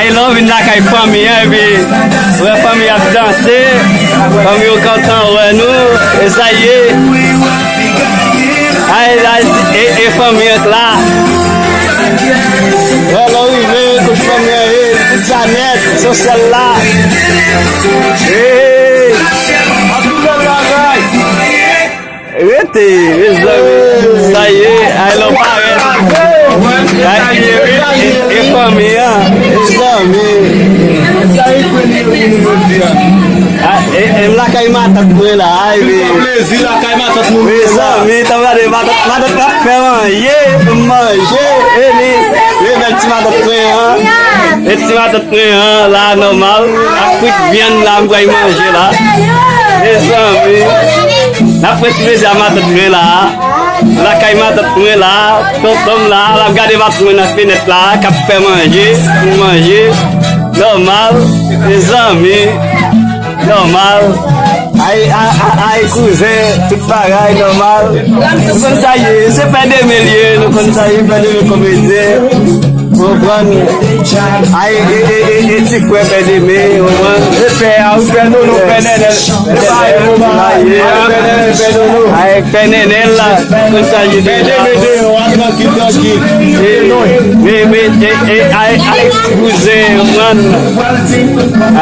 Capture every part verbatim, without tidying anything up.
Ay, lè w vin lakay fanmi an, epi wè fanmi ap danse, fanmi yo kontan wè nou, e sa ye. Ay, ay, e, e fanmi an k la. Wè, lè w rive, kot fanmi an ye, tout sa nèt, sosyal la. Hey! Anpil bèl bagay. Rete, mezanmi. Sa ye, ay, lè w parèt. Ay, e, e, e fanmi an. Mezanmi. Ah, e, e m lakay matant mwen la, ay, men. Plezi lakay matant nou. Mezanmi, tann gade matant, matant ap fè manje, m manje, e li, e bèl ti matant mwen an. E ti matant mwen an, la, nòmal. Ak kwit vyann la, m pral manje la. Mezanmi. N ap pran ti plezi a matant mwen la. Lakay matant mwen la. Tonton m la, l ap gade matant mwen nan fenèt la, k ap fè manje, pou manje. Nòmal. Mezanmi. Nòmal. Ay, a, a, ay, kouzen, tout bagay nòmal. Ou konn sa ye, se Pè Deme l ye, nou konn sa ye, Pè Deme komedyen. Ou konprann? Ay, e, e, e, e ti frè Pè Deme, ou konprann? E pè a, wi, pè Nono, pè Nènèl. E pa e mo ba, ay, pè Nènèl, pè Nono. Ay, pè Nènèl la, ou konn sa ye deja. Pè Deme deyò a, trankil, trankil. E, men, men, e, e, ay, ay, kouzen, ou konprann?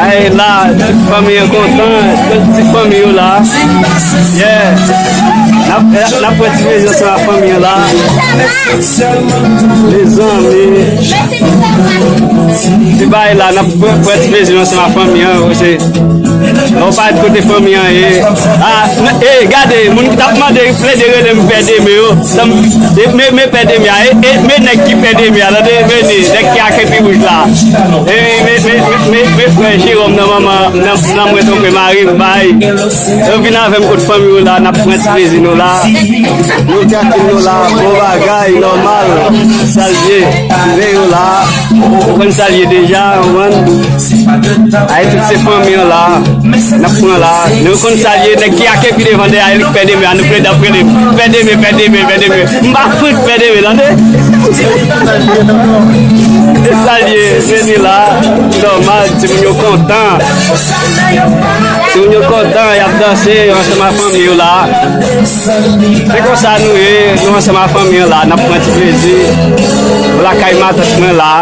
Ay, la, tout fanmi an kontan, tout ti fanmi yo la. Yeah. N ap, n ap pran ti plezi ansanm ak fanmi an la. Mezanmi. Ti bagay la, n ap pran, pran ti plezi ansanm ak fanmi an, paske lè w parèt kote fanmi an ye. Ah, e, gade, moun ki t ap mande, plede rele m Pè Deme yo. Tann, e, men, men Pè Deme a, e, e, men nèg ki Pè Deme a, tande, men nèg ki ak epi wouj la. E, men, men, men, men, men frè Jeròm nan manman, nan, nan mwen tonbe mari m bay. Yo vin avè m kot fanmi yo la, n ap pran ti plezi nou la. Nou trankil nou la, bon bagay, nòmal. Salye, men yo la. Ou konn salye deja, ou konprann? Ay, tout se fanmi an la. N ap pran la. Nou konn salye nèg ki ak epi devan dèyè li Pè Deme a, nou plede ap rele Pè Deme, Pè Deme, Pè Deme. M pa fout Pè Deme, tande? E salye, vini la. Nòmal, timoun yo kontan. Timoun yo kontan, y ap danse ansanm ak fanmi yo la. Se konsa nou ye, nou ansanm ak fanmi an la, n ap pran ti plezi. Lakay matant mwen la.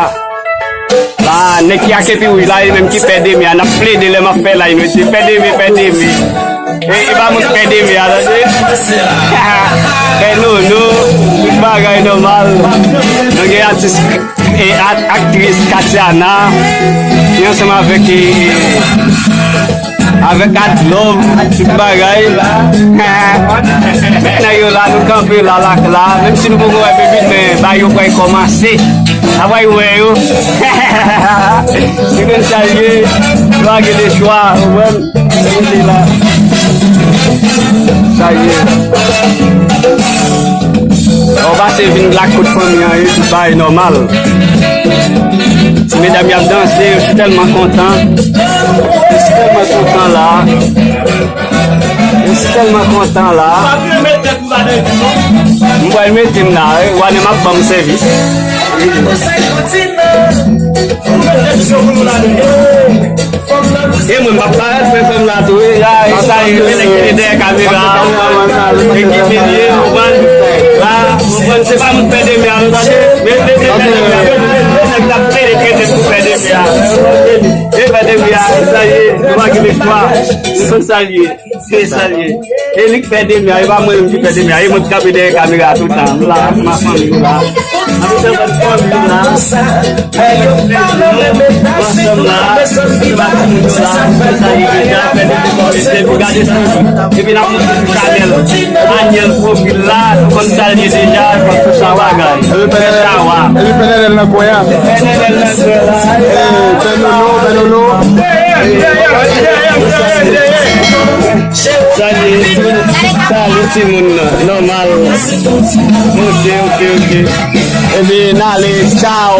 La, nèg ki ak epi wouj la, e menm ki Pè Deme a, n ap plede lè m ap fè live, mesye, Pè Deme, Pè Deme. E, e pa moun Pè Deme a, tande? Pè Nono, tout bagay nòmal. Nou gen atis, e, ak-, aktris Katiana, ki ansanm avèk, e, avèk Adlove, tout bagay. Nèg yo la, nou kanpe la, la, la. Menm si nou poko wè Baby, men bagay yo pral kòmanse. Apre yo wè yo. Se konn sa l ye. Lage de chwa, ou konprann? Se konn li la. Sa l ye. Ou pase vin lak kot fanmi an, e tout bagay nòmal. Ti medam y ap danse, yo si tèlman kontan. Yo si tèlman kontan la. Yo si tèlman kontan la. M pral mete m la, wi. Wane m ap ban m sèvis. E mwen, m ap parèt, men fanm la tou, wi. Ya, e sa, e nèg ki te dèyè kamera a, e ki te ye, ou konprann? La, ou konprann, se pa moun Pè Deme a, nou tande? Men, men, men, men, men, men, nèg k ap plede trete pou Pè Deme a. E Pè Deme a, e sa ye, nou pa gen lespwa. Nou konn sa l ye. Se sa l ye. E li k Pè Deme a, e pa mwen menm ki Pè Deme a. E mwen k kanpe dèyè kamera a tout tan. M la, ansanm ak fanmi m la. Ansanm ak fanmi m la. Ansanm la. Ansanm ak fanmi m la. Se sa l ye deja, Pè Deme. Se pou gade sou. Epi n ap monte sou chanèl Aniel Profil la. Nou konn sa l ye deja. Fè chawa, guys. Fè chawa. Epi Pè Nènèl nan kwen an. Pè Nènèl nan kwen la. Eh, Pè Nono, Pè Nono. Salye, salye timoun nan, nòmal. Ok, ok, ok. Ebyen, n ale, tchaw.